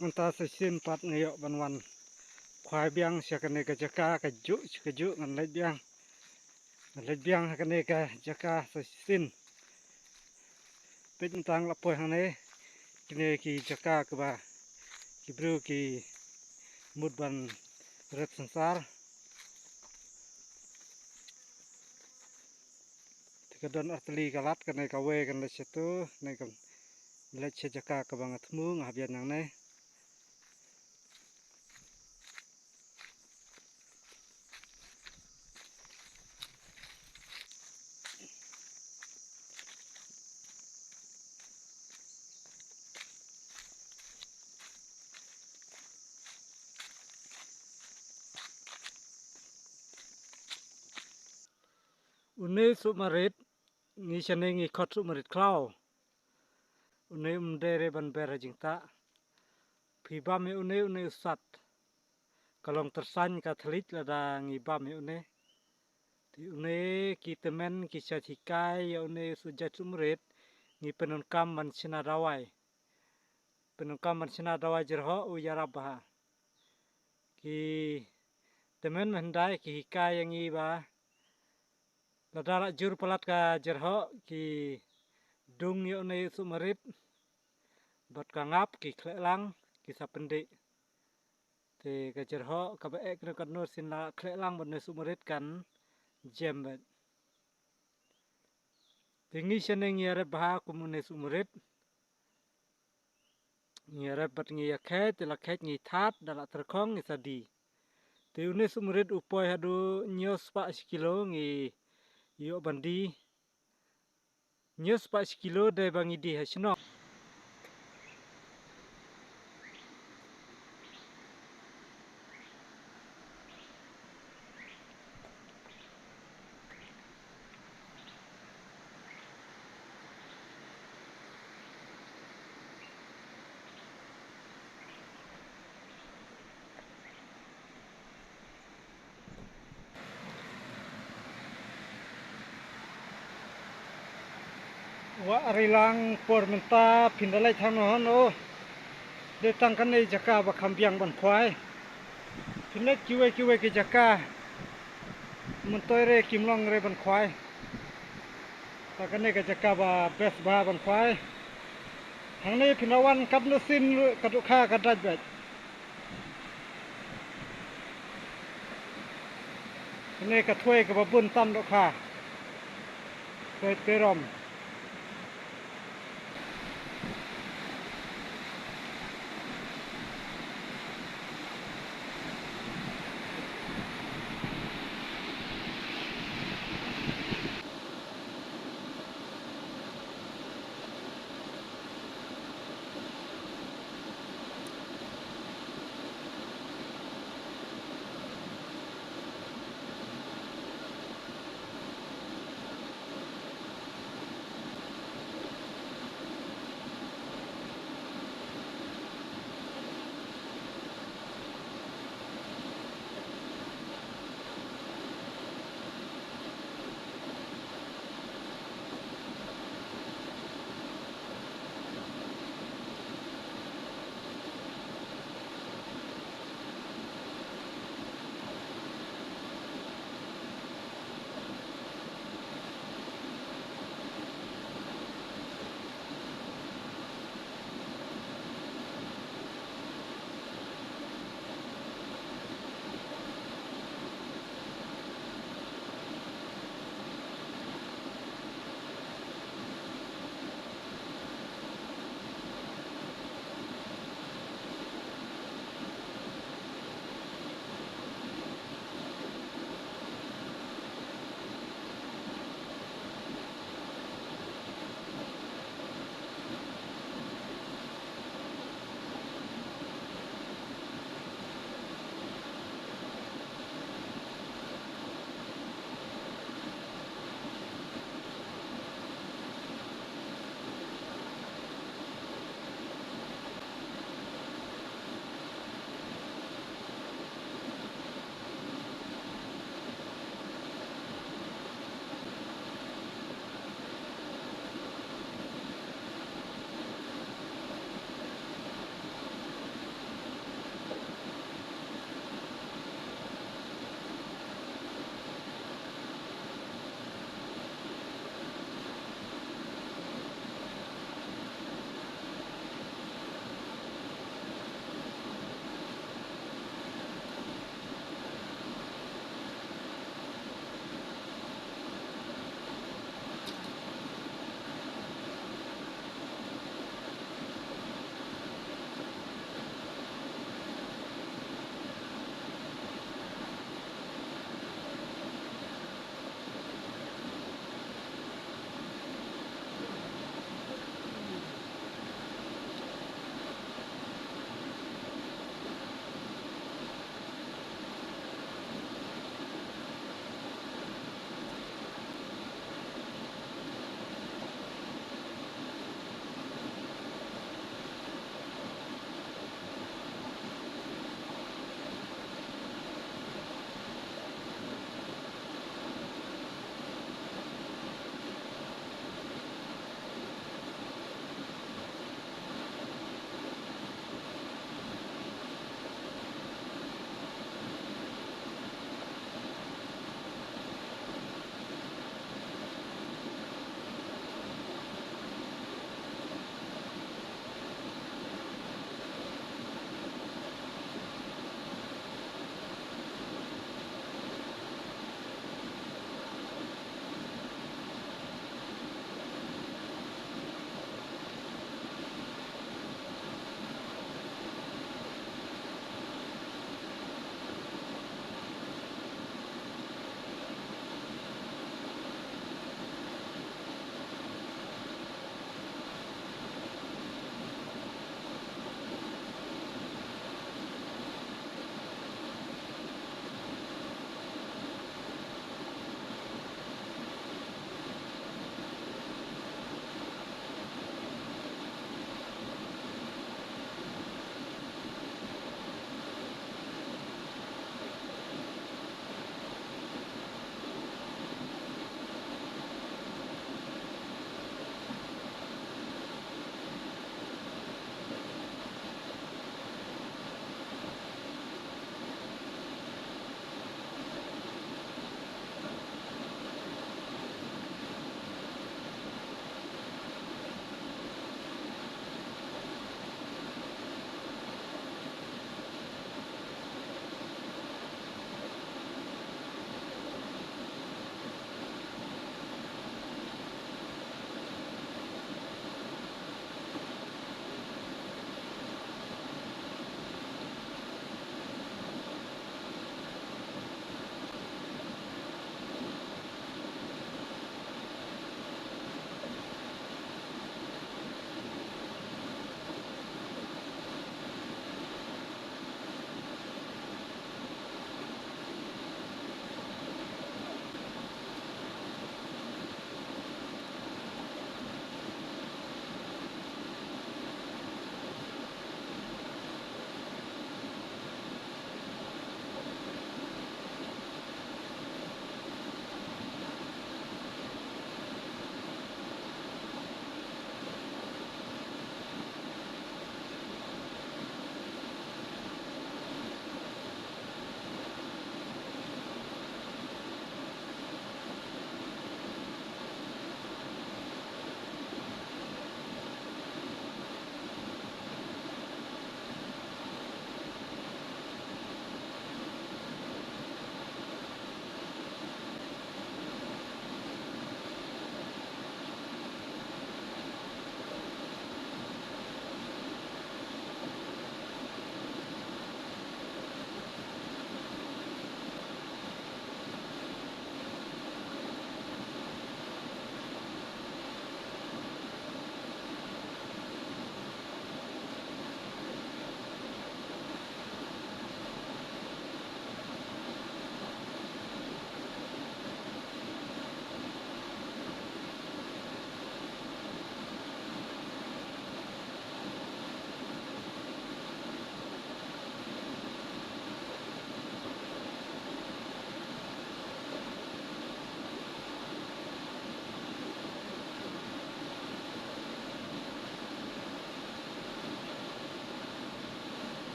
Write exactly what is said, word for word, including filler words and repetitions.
Mynta sa shisien pat nga ïoh ban wan khwai biang sha kane ka jaka, ka juh sha ka juh ngan leit biang. Ngan leit biang ha kane ka jaka sa shisien. Peit mynta nga la poi hangne, kine ki jaka kaba ki briew ki mut ban ret synsar. Te ka don artylli ka lad, kane kawei kan leit sha tu, ne kan leit sha jaka kaba nga thmu, nga hap ïaid nangne. Une u suh marit, ngi shane ngi khot suh marit khlaw. Une um dei re ban ber ha jingtah. Phi bam ïa une, une u sat. Ka long tyrsain ka thylliej lada ngi bam ïa une. Te une ki tymmen ki shait hikai ïa une u suh jait suh marit, ngi pyndonkam ban shna dawai. Pyndonkam ban shna dawai jyrhoh, u ïarap bha. Ki tymmen myndai ki hikai ïa ngi ba lada la jur palat ka jyrhoh, ki dung ïa une u suh marit, bad ka ngap, ki khleh lang, ki sa pyndih. Te ka jyrhoh kaba eh kano kano sien la khleh lang bad une u suh marit kan jem bad. Te ngi shane ngi ïarep bha kum une u suh marit. Ngi ïarep bad ngi ïakhet, te la khet ngi that, da la tyrkhong ngi sa die. Te une u suh marit u poi haduh hynñiew spah shi kilo, ngi ïoh ban die. Hynñiew spah shi kilo dei ba ngi die ha shnong. Wah, ari lang por mynta phin da leit hangno hangno. Dei tang kane jaka ba kham biang ban khwai. Phin leit kiwei kiwei ki jaka. Myntoi re kim long re ban khwai. Ta kane ka jaka ba best bha ban khwai. Hangne phin da wan katno sien ruh ka dohkha ka dait beit. Kane ka thwei kaba bun tam dohkha. Thwei Teirom.